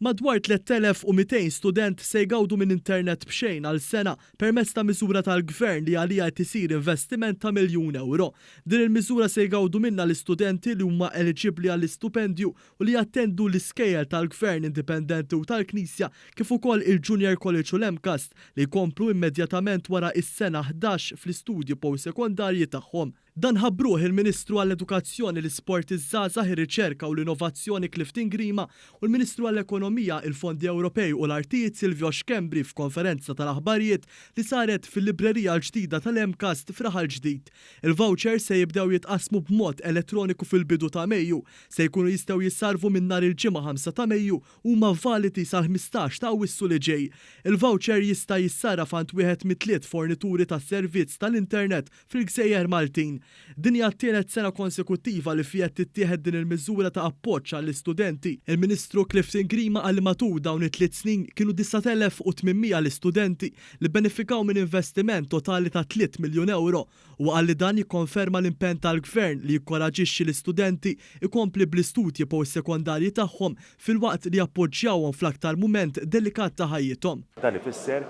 Madwar 3,200 student se jgawdu minn internet b'xejn għal sena permezz ta' miżura tal-Gvern li għaliha qed isir investiment ta' miljun ewro. Din il-miżura se jgawdu minnha l-istudenti li huma eliġibbli għall-istupendju u li jattendu l-iskejjel tal-Gvern indipendenti u tal-Knisja kif ukoll il-Junior College u l-MCAST li jkomplu immedjatament wara s-sena 11 fl-istudji postsekondarji tagħhom. Dan ħabbruh il-Ministru għall-Edukazzjoni, l-Isport, iż-Żgħażagħ, ir-Riċerka u l-Innovazzjoni Clifton Grima u l-Ministru għall-Ekonomija, il-Fondi Ewropej u l-Artijiet Silvio Schembri f'konferenza tal-aħbarijiet li saret fil-librerija l-ġdida tal-MCAST f'Raħal Ġdid. Il-vouchers se jibdew jitqassmu b'mod elettroniku fil-bidu ta' Mejju. Se jkunu jistgħu jissarrfu minn nhar il-Ġimgħa 5 ta' Mejju u huma validi sal-15 ta' Awwissu li ġej. Il-voucher jista' jissarraf għand wieħed mit-tliet fornituri tas-servizz tal-internet fil-gżejjer Maltin. Din hija t-tielet sena konsekuttiva li fiha qed tittieħed din il-miżura ta' appoġġ għall-istudenti. Il-Ministru Clifton Grima qal li matul dawn it-tliet snin kienu 9,800 l-istudenti li bbenefikaw minn investiment totali ta' 3 miljun ewro. Huwa qal li dan jikkonferma l-impenn tal-Gvern li jikkoraġixxi l-istudenti ikompli bl-istudji post-sekondarji tagħhom filwaqt li jappoġġjawhom fl-aktar mument delikat ta' ħajjithom. Dan ifisser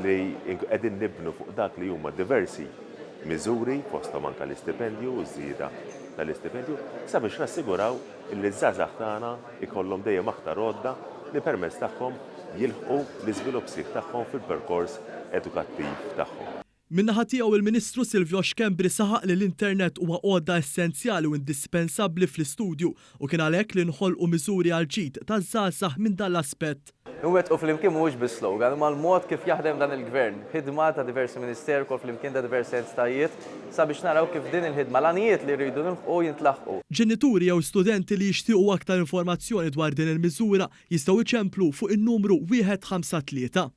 li qegħdin nibnu fuq dak li huma diversi miżuri fosthom anke l-istipendju u ż-żieda tal-istipendju sabiex nassiguraw li ż-żgħażagħ tagħna ikollhom dejjem aktar għodda li permezz tagħhom jilħqu l-iżvilupp sħiħ tagħhom fil-perkors edukattiv tagħhom. Min-naħa tiegħu il-Ministru Silvio Schembri saħaq li l-internet huwa għodda essenzjali u indispensabbli fl-istudju u kien għalhekk li nħolqu miżuri għal ġid taż-żgħażagħ minn dan l-aspett. Nwettqu flimkien mhuwiex biss slogan, imma l-mod kif jaħdem dan il-gvern. Ħidma ta' diversi ministeri wkoll flimkien ta' diversi entitajiet sabiex naraw kif din il-ħidma l-għanijiet li rridu nilħqu jintlaħqu. Ġenituri jew studenti li jixtiequ aktar informazzjoni dwar din il-miżura jistgħu jċemplu fuq in-numru 153.